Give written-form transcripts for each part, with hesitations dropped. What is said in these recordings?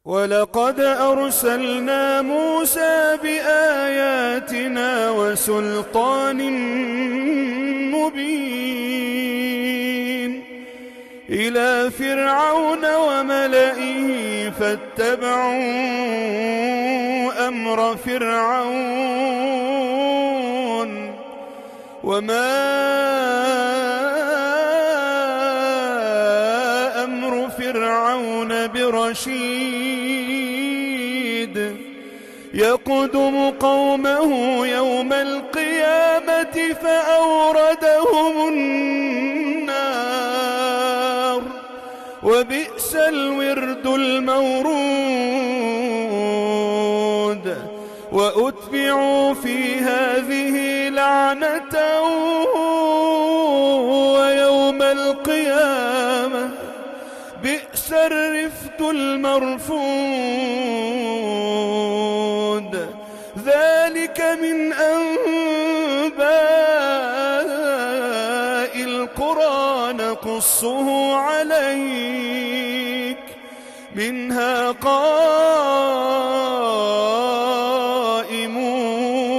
ولقد أرسلنا موسى بآياتنا وسلطان مبين إلى فرعون وملئه فاتبعوا أمر فرعون وما أمر فرعون برشيد يقدم قومه يوم القيامة فأوردهم النار وبئس الورد المورود وأتبعوا في هذه لعنة ويوم القيامة بئس الرفد المرفود ذلك من أنباء القرى نقصه عليك منها قائم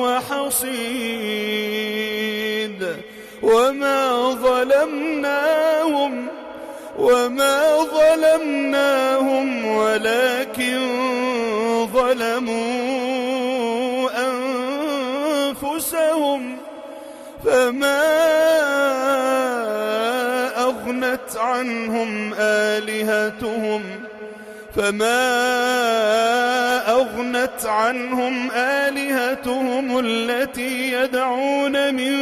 وحصيد وما ظلمناهم ولكن ظلموا أنفسهم فما أغنت عنهم آلهتهم التي يدعون من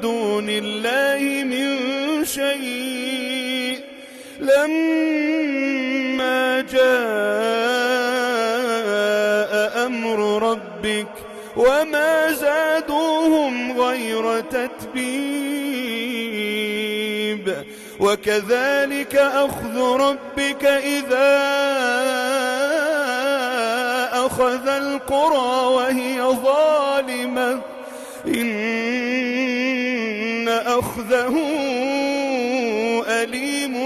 دون الله من شيء لما جاء أمر ربك وما زادوهم غير تتبيب وكذلك أخذ ربك إذا أخذ القرى وهي ظالمة إن أخذه أليم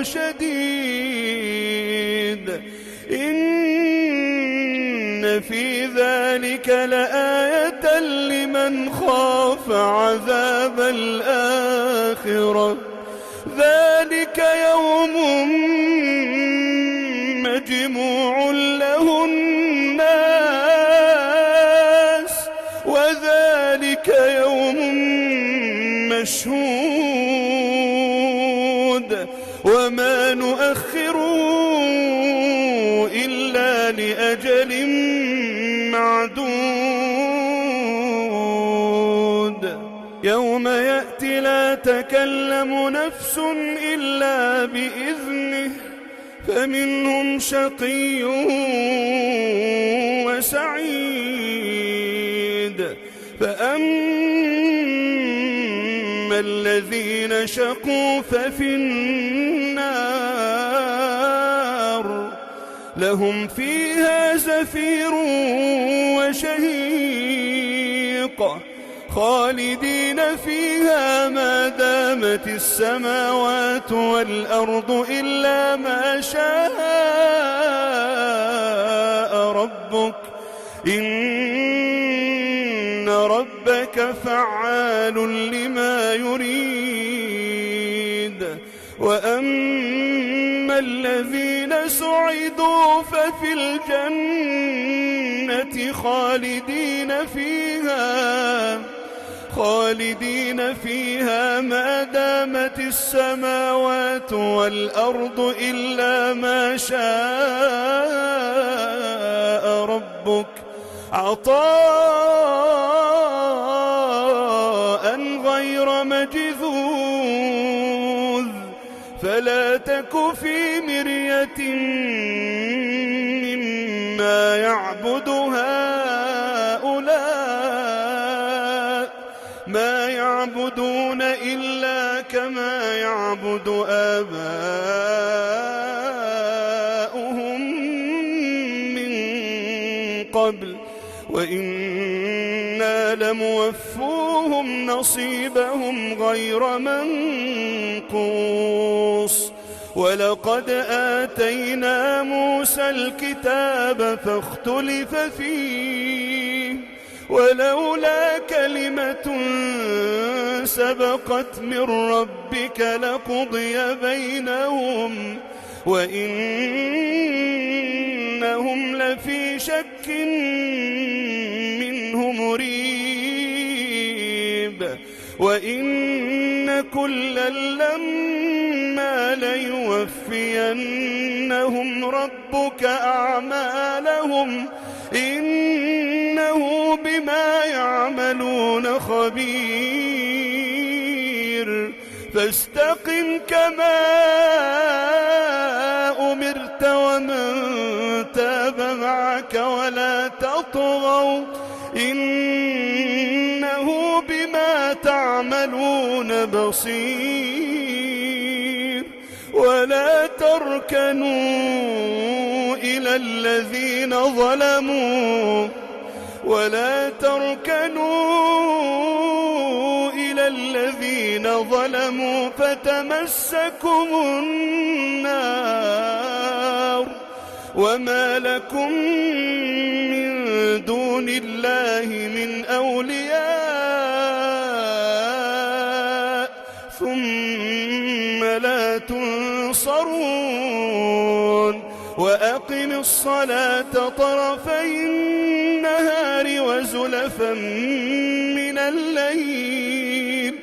شديد إن في ذلك لآية لمن خاف عذاب الآخرة ذلك يوم مجموع له الناس وذلك يوم مشهود وما نؤخره إلا لأجل معدود يوم يأتي لا تكلم نفس إلا بإذنه فمنهم شقي وسعيد فأما الذين شقوا ففي النار لهم فيها زفير وشهيق خالدين فيها ما دامت السماوات والأرض إلا ما شاء ربك إن ربك فعال لما يريد وأما الذين سعدوا ففي الجنة خالدين فيها ما دامت السماوات والأرض إلا ما شاء ربك عطاء غير مجذوذ فلا تك في مرية مما يعبد هؤلاء ما يعبدون إلا كما يعبد آباؤهم من قبل وإنا لموفوهم نصيبهم غير منقوص ولقد آتينا موسى الكتاب فاختلف فيه ولولا كلمة سبقت من ربك لقضي بينهم وإنهم لفي شك منه مريب وإن كلا لما ليوفينهم ربك أعمالهم إنه بما يعملون خبير فاستقم كما أمرت ومن تاب معك ولا تطغوا إنه بما تعملون بصير ولا تركنوا إلى الذين ظلموا فتمسكم النار وما لكم من دون الله من أولياء ثم لا تنصرون وأقم الصلاة طرفي النهار وزلفا من الليل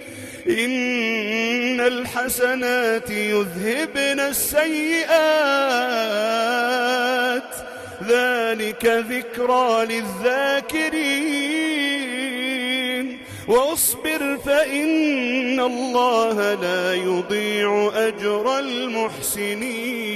إن الحسنات يذهبن السيئات ذلك ذكرى للذاكرين واصبر فإن الله لا يضيع أجر المحسنين